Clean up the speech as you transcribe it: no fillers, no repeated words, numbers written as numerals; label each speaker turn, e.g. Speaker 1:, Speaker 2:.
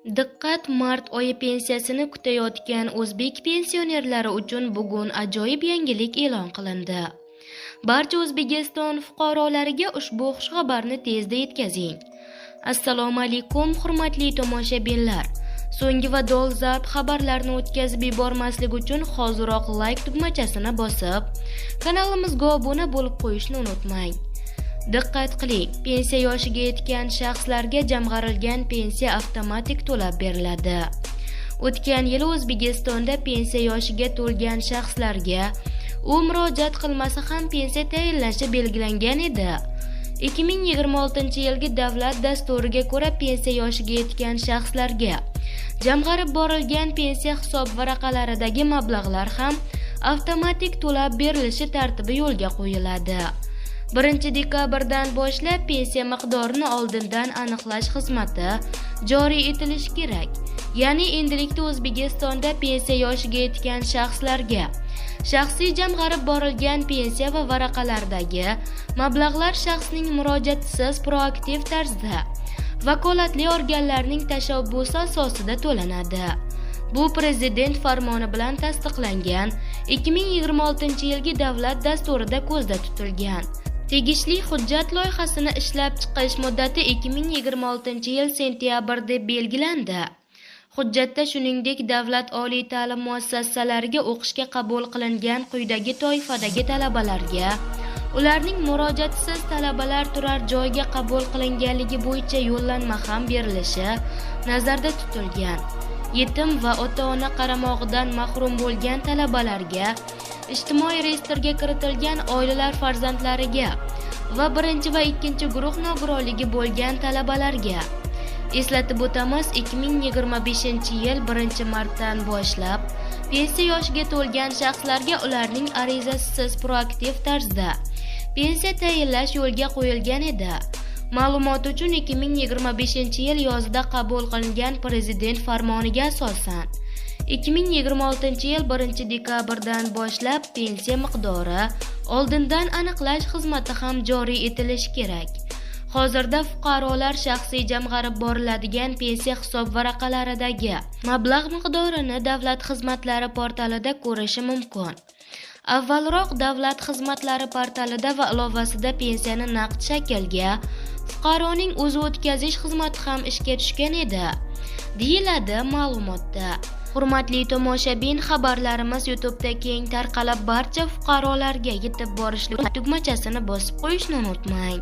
Speaker 1: Diqqat, mart oyi pensiyasini kutayotgan o'zbek pensionerlari uchun bugun ajoyib yangilik e'lon qilindi. Barcha O'zbekiston fuqarolariga ushbu xushxabarni tezda yetkazing. Assalomu alaykum, hurmatli tomoshabinlar. So'nggi va dolzarb xabarlarni o'tkazib yubormaslik uchun hoziroq like tugmachasini bosib, kanalimizga obuna bo'lib qo'yishni unutmang. Diqqat qiling, pensiya yoshiga yetgan shaxslarga jamg'arilgan pensiya avtomatik to'lab beriladi. O'tgan yili O'zbekistonda pensiya yoshiga to'lgan shaxslarga u murojaat qilmasa ham pensiya tayinlashi belgilangan edi. 2026-yilgi davlat dasturiga ko'ra pensiya yoshiga yetgan shaxslarga jamg'arib borilgan pensiya hisob varaqalaridagi mablag'lar ham avtomatik to'lab berilishi tartibi yo'lga qo'yiladi. 1 dekabrdan boshlab pensiya miqdorini oldindan aniqlash xizmati joriy etilishi kerak. Ya'ni endilikda O'zbekistonda pensiya yoshiga yetgan shaxslarga shaxsiy jamg'arib borilgan pensiya va varaqalardagi mablag'lar shaxsning murojaatisiz proaktiv tarzda vakolatli organlarning tashabbusi asosida to'lanadi. Bu prezident farmoni bilan tasdiqlangan 2026-yilgi davlat dasturida ko'zda tutilgan. Tegishli hujjat loyihasini ishlab chiqish muddati 2026-yil sentyabr deb belgilandi. Hujjatda shuningdek davlat oliy ta'lim muassasalariga o'qishga qabul qilingan quyidagi toifadagi talabalarga ularning murojaatisiz talabalar turar joyga qabul qilinganligi bo'yicha yo'llanma ham berilishi nazarda tutilgan. Yetim va ota-ona qaramog'idan mahrum bo'lgan talabalarga, ijtimoiy reyestrga kiritilgan oilalar farzandlariga va birinchi va ikkinchi guruh nogironligi bo'lgan talabalarga. Eslatib o'tamiz, 2025-yil 1-martdan boshlab pensiya yoshiga to'lgan shaxslarga ularning arizasisiz proaktiv tarzda pensiya tayinlash yo'lga qo'yilgan edi. Ma'lumot uchun, 2025-yil yozida qabul qilingan prezident farmoniga asosan 2026-yil 1-dekabrdan boshlab pensiya miqdori oldindan aniqlash xizmati ham joriy etilishi kerak. Hozirda fuqarolar shaxsiy jamg'arib boriladigan pensiya hisob varaqalaridagi mablag' miqdorini davlat xizmatlari portalida ko'rishi mumkin. Avvalroq davlat xizmatlari portalida va ilovasida pensiyani naqd shaklga fuqaroning o'zi o'tkazish xizmati ham ishga tushgan edi, deyiladi ma'lumotda. Hurmatli tomoshabin, xabarlarimiz YouTube'da keng tarqalib, barcha fuqarolarga yetib borishi tugmachasini bosib qo'yishni unutmang.